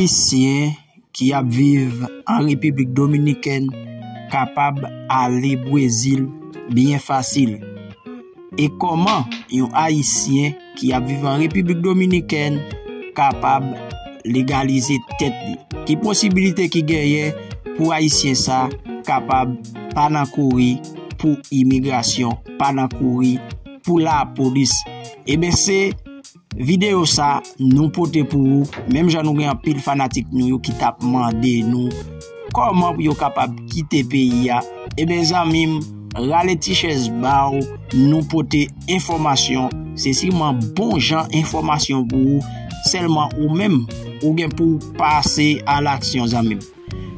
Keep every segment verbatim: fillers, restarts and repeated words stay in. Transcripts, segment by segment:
Ayisyen ki ap viv an Repiblik Dominikèn kapab ale Brezil byen fasil. E kòman yon Ayisyen ki ap viv an Repiblik Dominikèn kapab legalize tèt li? Ki posibilite ki genyen pou Ayisyen sa kapab pa nan kouri pou imigrasyon, pa nan kouri pou lapolis? Eben, se videyo sa nou pote pou ou, menm jan nou gen anpil fanatik nou yo ki t ap mande nou kòman pou yo kapab kite peyi a. Eben, zanmi m, rale ti chèz ba w, nou pote enfòmasyon, se siman bon jan enfòmasyon pou ou, sèlman ou menm, ou gen pou w pase alaksyon, zanmi m.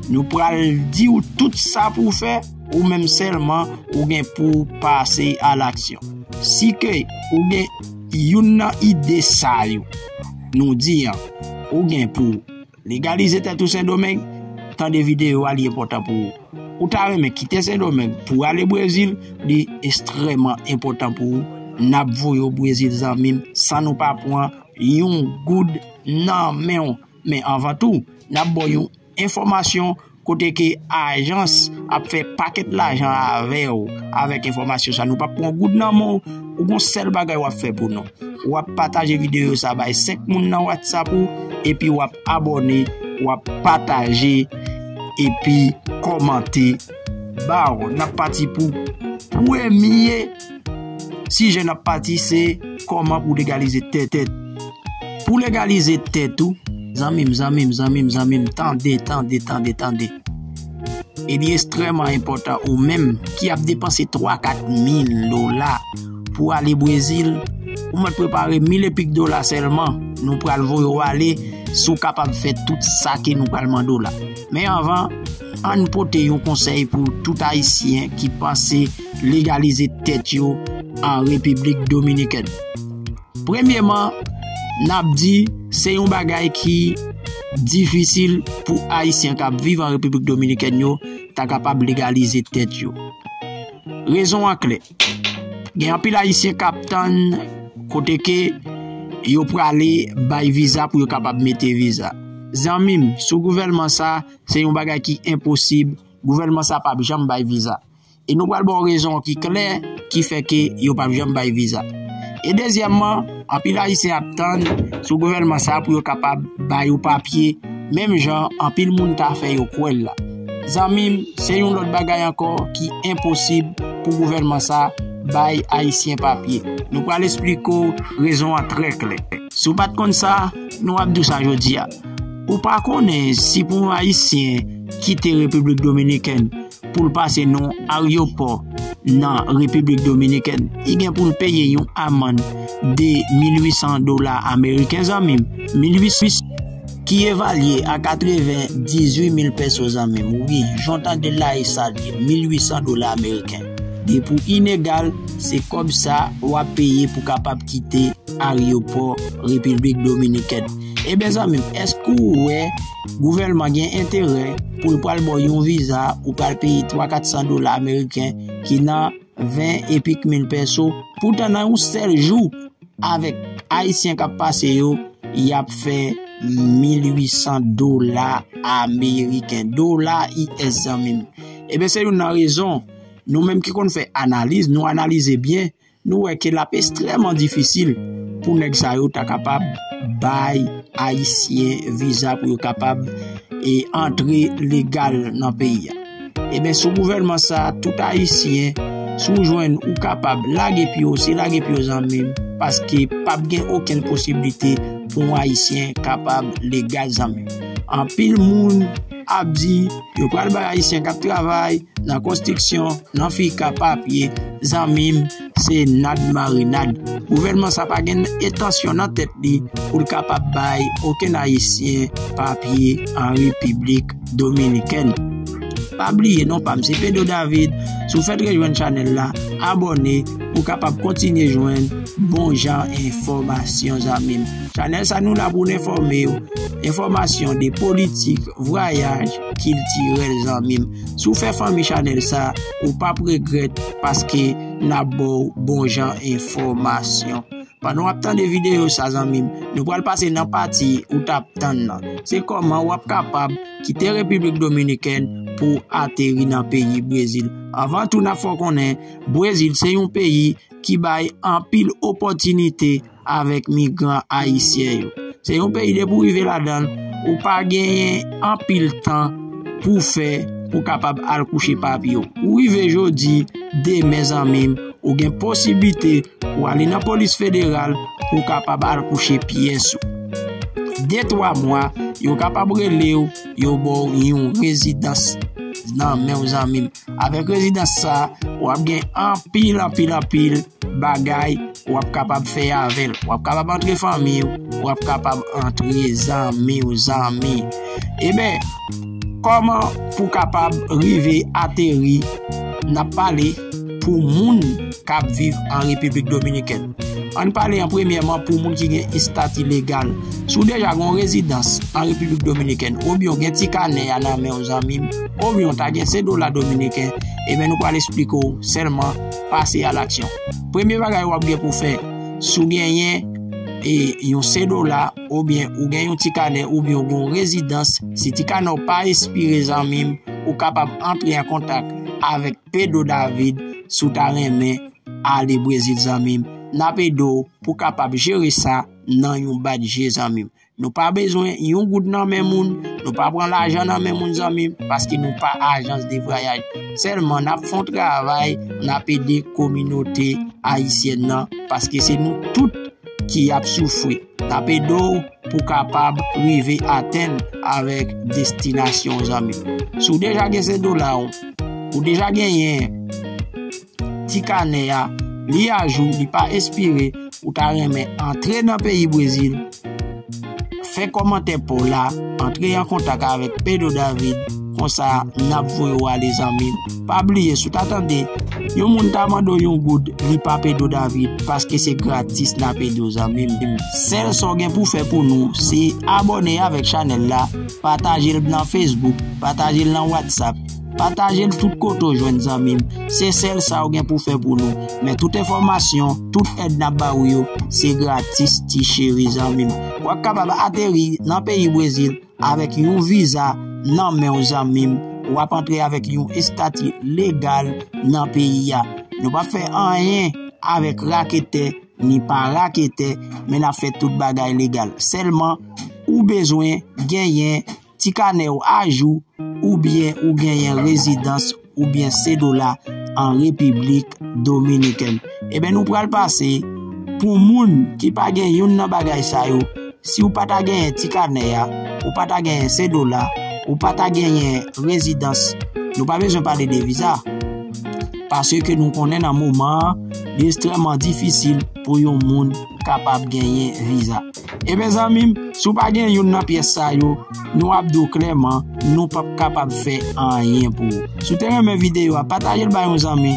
Nou pral di w tout sa pou w fè, ou menm sèlman, ou gen pou w pase alaksyon. Si ke ou gen youn nan ide sa yo, nou di an, ou gen pou w legalize tèt ou Sendomeng, tande videyo a, li enpòtan pou ou. Ou ta renmen kite Sendomeng pou ale Brezil, li ekstrèman enpòtan pou ou. N ap voye w Brezil, zanmi m, san nou pa pran yon goud nan men w. Men anvan tou, n ap ba w yon enfòmasyon kote ke ajans ap fè pakèt lajan avè w avèk enfòmasyon sa. Nou p ap pran goud nan men w, ou gon sèl bagay w ap fè pou nou. W ap pataje videyo sa bay senk moun nan WhatsApp ou, epi w ap abòne, w ap pataje, epi kòmante ba w. N ap pati pou premye sijè n ap pati se kòman pou legalize tèt, tèt. Pou legalize tèt ou, zanmi m, zanmi m, zanmi m, zanmi m, tande, tande, tande, tande. E li ekstrèman enpòtan ou menm ki ap depanse twa, kat mil dola pou ale Brezil, ou mèt prepare mil epik dola sèlman. Nou pral voye w ale si w kapab fè tout sa ke nou pral mande w la. Men anvan, ann pote yon konsèy pou tout Ayisyen ki panse legalize tèt yo an Repiblik Dominikèn. Premyeman, n ap di se yon bagay ki difisil pou Ayisyen k ap viv an Repiblik Dominikèn yo ta kapab legalize tèt yo. Rezon an klè. Gen anpil Ayisyen k ap tann kote ke yo prale bay viza pou yo kapab mete viza. Zanmi m, sou gouvènman sa, se yon bagay ki enposib. Gouvènman sa p ap janm bay viza. E nou pral ba w rezon ki klè ki fè ke yo p ap janm bay viza. E dezyèmman, anpil Ayisyen ap tann sou gouvènman sa pou yo kapab ba yo papye, menm jan anpil moun ta fè yo kwè l la. Zanmi m, se yon lòt bagay ankò ki enposib pou gouvènman sa bay Ayisyen papye. Nou pral esplike w rezon an trè klè. Si w pa t konn sa, nou ap di w sa jodi a. Ou pa konnen si pou yon Ayisyen kite Repiblik Dominikèn pou l pase nan aryopò nan Repiblik Dominikèn, li gen pou l peye yon amann de mil uit san dola ameriken, zanmi m. Mil uit san, ki evalye a katrevendizuit mil peso, zanmi m. Wi, jan w tande l la, e sa l ye, mil uit san dola ameriken. Depi w ilegal, se kòb sa w ap peye pou w kapab kite aryopò Repiblik Dominikèn. Eben, zanmi m, èske w wè gouvènman gen enterè pou l pral ba w yon viza, ou pral peye twa, kat san dola ameriken ki nan ven epik mil peso? Poutan, nan yon sèl jou, avèk Ayisyen k ap pase yo, y ap fè mil uit san dola ameriken, dola U S, zanmi m. Eben, se youn nan rezon, nou menm ki konn fè analiz, nou analize byen, nou wè ke l ap ekstrèman difisil pou nèg sa yo ta kapab bay Ayisyen viza pou yo kapab, e, antre legal nan peyi a. Eben, sou gouvènman sa, tout Ayisyen, si w jwenn ou kapab lage pye w, se lage pye w, zanmi m, paske p ap gen okenn posiblite pou yon Ayisyen kapab legal, zanmi m. Anpil moun ap di yo pral bay Ayisyen k ap travay nan konstriksyon, nan fika, papye, zanmi m, se nad marinad. Gouvènman sa pa gen entansyon nan tèt li pou l kapab bay okenn Ayisyen papye an Repiblik Dominikèn. Pa bliye non pa m, se Pedro David. Si w fèk rejwenn chanèl la, abòne pou w kapab kontinye jwenn bon jan enfòmasyon, zanmi m. Chanèl sa nou la pou n enfòme w. Enfòmasyon de politik, vwayaj, kiltirèl, zanmi m. Si w fè fanmi chanèl sa, ou p ap regrèt paske n ap ba w bon jan enfòmasyon. Pandan w ap tande videyo sa, zanmi m, nou pral pase nan pati ou t ap tann nan. Se kòman w ap kapab kite Repiblik Dominikèn pou w ateri nan peyi Brezil. Anvan tou, n ap fè w konnen Brezil se yon peyi ki bay anpil opòtinite avèk migran ayisyen yo. Se yon peyi, depi w rive ladan l, ou pa genyen anpil tan pou w fè pou w kapab al kouche papye w. Ou rive jodi, demen, zanmi m, ou gen posiblite pou w ale nan polis federal pou w kapab al kouche pyès ou. De twa mwa, yo kapab rele w, yo ba w yon rezidans nan men w, zanmi m. Avèk rezidans sa, w ap gen anpil, anpil, anpil bagay w ap kapab fè avè l. W ap kapab antre fanmi w, w ap kapab antre zanmi w, zanmi. Eben, kòman pou kapab rive ateri, n ap pale pou moun k ap viv an Repiblik Dominikèn. Ann pale an premyèman pou moun ki gen estati legal. Si w deja gen yon rezidans an Repiblik Dominikèn, oubyen w gen ti kanè a nan men w, zanmi m, oubyen w ta gen sendola dominiken, eben, nou pral esplike w sèlman pase a laksyon. Premye bagay w ap gen pou fè, si w genyen e yon sendola, oubyen ou gen yon ti kanè, oubyen ou gen yon rezidans, si ti kanè w pa espire, zanmi m, ou kapab antre an kontak avèk Pedro David si w ta renmen ale Brezil, zanmi m. N ap ede w pou w kapab jere sa nan yon bat je, zanmi m. Nou pa bezwen yon goud nan men moun, nou pa pran lajan nan men moun, zanmi m, paske nou pa ajans de vwayaj. Sèlman, n ap fè yon travay, n ap ede kominote ayisyèn nan, paske se nou tout ki ap soufri. N ap ede w pou w kapab rive atenn avèk destinasyon w, zanmi m. Si w deja gen sendola w, ou deja genyen ti kanè a, li ajou, li pa espire, ou ta renmen antre nan peyi Brezil, fè kòmantè pa w la, antre an kontak avèk Pedro David, konsa n ap voye w ale, zanmi m. Pa bliye, si w ta tande yon moun ta mande w yon goud, li pa Pedro David, paske se gratis n ap ede w, zanmi m. Sèl sa w gen pou fè pou nou, se abòne avèk chanèl la, pataje l nan Facebook, pataje l nan WhatsApp, pataje l tout kote w jwenn, zanmi m. Se sèl sa w gen pou fè pou nou. Men tout enfòmasyon, tout èd n ap ba w yo, se gratis, ti cheri, zanmi m. W ap kapab ateri nan peyi Brezil avèk yon viza nan men w, zanmi m. W ap antre avèk yon estati legal nan peyi a. Nou p ap fè anyen avèk raketè, ni pa raketè, men n ap fè tout bagay legal. Sèlman, ou bezwen genyen ti kanè w ajou, oubyen ou genyen rezidans oubyen sendola an Repiblik Dominikèn. Eben, nou pral pase pou moun ki pa gen youn nan bagay sa yo. Si w pa ta genyen ti kanè a, ou pa ta genyen sendola, ou pa ta genyen rezidans, nou pa bezwen pale de viza. Paske nou konnen nan moman an, li ekstrèmman difisil pou yon moun kapab genyen viza. Eben, zanmi m, si w pa gen youn nan pyès sa yo, nou ap di w klèman, nou p ap kapab fè anyen pou ou. Si w te renmen videyo a, pataje l bay yon zanmi,